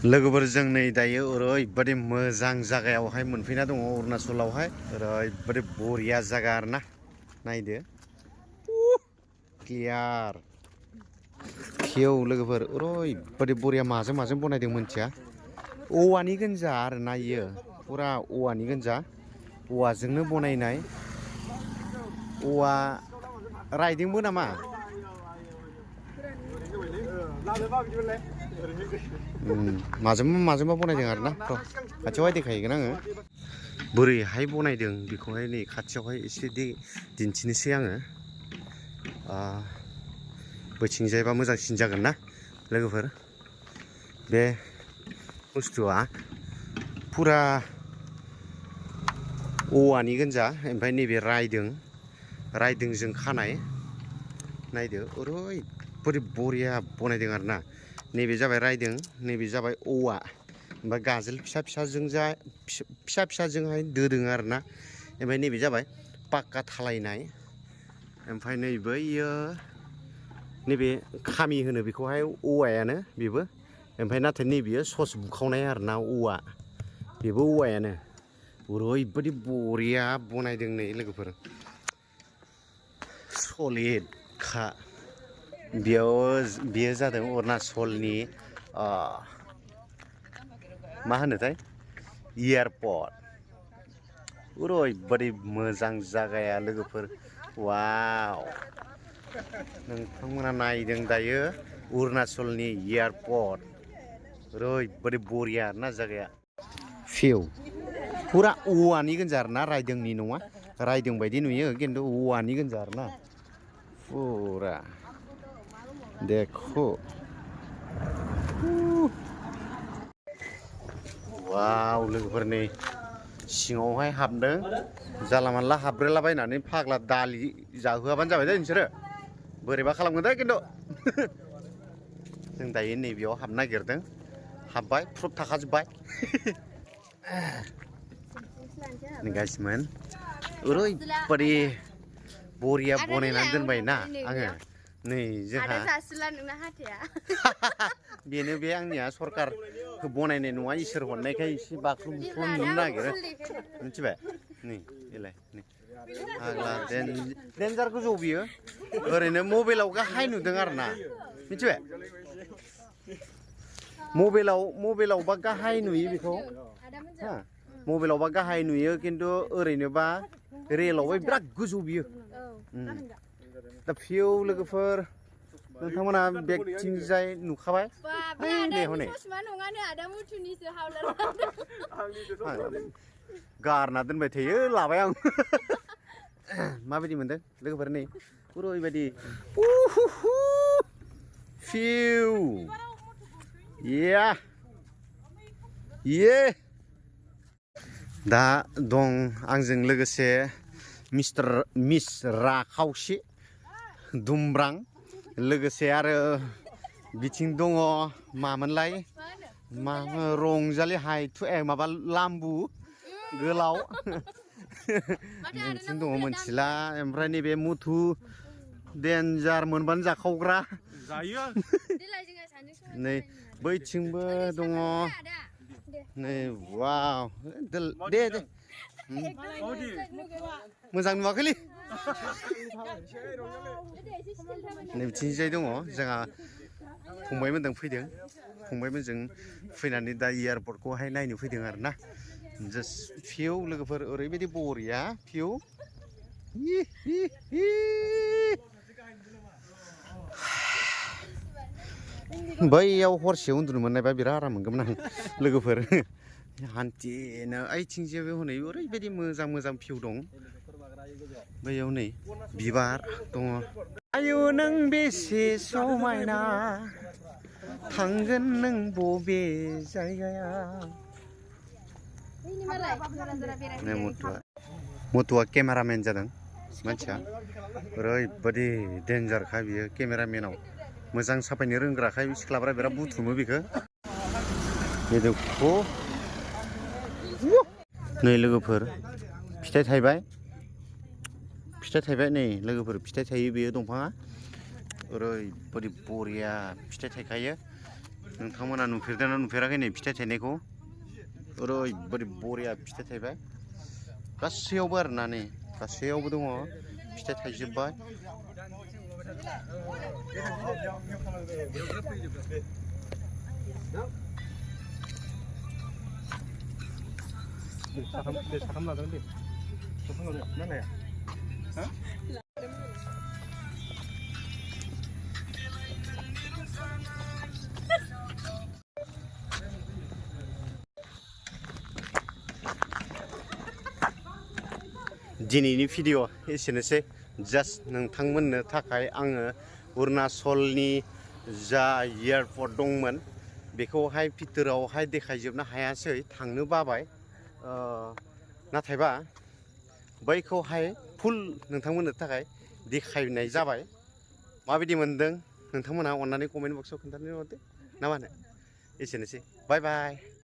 लोगोफोर जों नै दायो ओरैबादि मोजां जायगायावहाय मोनफैना दङ अरुणाचलावहाय ओरैबादि बरिया जायगा आरोना नायदो क्लियार फिउ लोगोफोर ओरैबादि बरिया माजों बनायदों मोनथिया औवानि गोनजा आरोना इयो फुरा औवानि गोनजा औवाजोंनो बनायनाय औवा रायदोंबो नामा माजोंबा बनायदों आरोना खाथियावहाय देखायहैगोन आङो बोरैहाय बनायदों बेखौहाय नै खाथियावहाय एसे दिन्थिनोसै आङो बैथिंजायबा मोजांसिन जागोन ना लोगोफोर बे बुस्थुआ फुरा औवानि गोनजा ओमफ्राय नैबे रायदोंजों खानाय नायदो ओरैबादि बरिया बनायदों आरोना नैबे जाबाय रायदों नैबे जाबाय औवा ओमफ्राय गाजोल फिसाजोंहाय दोदों आरोना ओमफ्राय नैबे जाबाय पाक्का थालायनाय ओमफ्राय नै बैयो नैबे खामि होनो बेखौहाय औवायानो बेबो ओमफ्राय नाथाय नैबेयो सस बुखावनाय आरोना औवा बेबो औवायानो ओरैबादि बरिया बनायदों नै लोगोफोर सलिडखा बेयो जादों अरुणाचलनि मा होनोथाय एयारपर्ट ओरैबादि मोजां जागाया लोगोफोर वाव नोंथांमोना नायदों दायो अरुणाचलनि एयारपर्ट ओरैबादि बरिया आरोना जागाया फिउ फुरा औवानि गोनजा आरोना रायदोंनि नङा रायदों बायदि नुयो खिन्थु औवानि गोनजा आरोना फुरा देखो वाव लोगोफोर नै सिङावहाय हाबदों जानला मानला हाबब्रेलाबायनानै फाग्ला दालि जाहोआबानो जाबाय दे नोंसोरो बोरैबा खालामगोन दे खिन्थु जों दायो नैबेयाव हाबनो नागिरदों हाबबाय प्रुफ थाखाजोब्बाय गाइसमोन ओरैबादि बरिया बनायनानै दोनबाय ना आङो नै जोंहा बेनो बे आंनिया सरखार बनायनाय नङा इसोर हरनायखाय एसे बाख्रुम बुख्रुम नुनो नागिरो मिथिबाय नै बेलाय नै फाग्ला देन्जार गोजौ बियो ओरैनो मबाइलाव गाहाय नुदों आरोना मिथिबाय मबाइलावबा गाहाय नुयो बेखौ मबाइलावबा गाहाय नुयो खिन्थु ओरैनोबा रेलावबा बिराद गोजौ बियो दा फिउ लोगोफोर नोंथांमोना बेगथिंजाय नुखाबाय गारना दोनबाय थायो लाबाय आं माबायदि मोनदों लोगोफोर नै ओरैबायदि फिउ दा दं आंजों लोगोसे मिस राखावसि दुमब्रां लोगोसे आरो बिथिं दङ मामोनलाय रंजालि हायथु माबा लाम्बु गोलाव बिथिं दङ मोनथिला ओमफ्राय नैबे मुथु देन्जार मोनबानो जाखावग्रा नै बैथिंबो दङ नै वाव दे मोजां नुवाखैलै नै बिथिंजाय दङ जोंहा फंबायमोनजों फैदों फंबायमोनजों फैनानै दा एयारपर्टखौहाय नायनो फैदों आरोना जास्ट फिउ लोगोफोर ओरैबायदि बरिया फिउ बैयाव हरसे उन्दुनो मोननायबा बिराद आराम मोनगौमोन आं लोगोफोर हान्थिनो ओइथिंजायबो हनै ओरैबायदि मोजां फिउ दं बैयाव नै बिबार दङ आयु नों बेसे समायना थांगोन नों बबे जायगायाव मथुआ केमेरामेन जादों मानसिया ओरैबायदि देन्जारखा बियो केमेरामेनाव मोजां साफायनो रोंग्राखाय सिख्लाफ्रा बिराद बुथुमो बेखौ नै लोगोफोर फिथाइ थायबाय नै लोगोफोर फिथाइ थायो बेयो दंफाङा ओरैबायदि बरिया फिथाइ थायखायो नोंथांमोना नुफेरदोंना नुफेराखै नै फिथाइ थायनायखौ ओरैबायदि बरिया फिथाइ थायबाय गासैयावबो आरोना नै गासैयावबो दङ फिथाइ थायजोब्बाय साथाम लादों दे मा लाया दिनैनि भिडिअ एसेनोसै जास्ट नोंथांमोननो थाखाय आङो अरुणाचलनि जा एयारपर्ट दंमोन बेखौहाय भितोरावहाय देखायजोबनो हायासै थांनो बाबाय नाथायबा बैखौहाय फुल नोंथांमोननो थाखाय देखायनाय जाबाय माबायदि मोनदों नोंथांमोनहा अननानै कमेन्ट बक्सआव खोन्थानो हरदो ना मा होनो एसेनोसै बाय बाय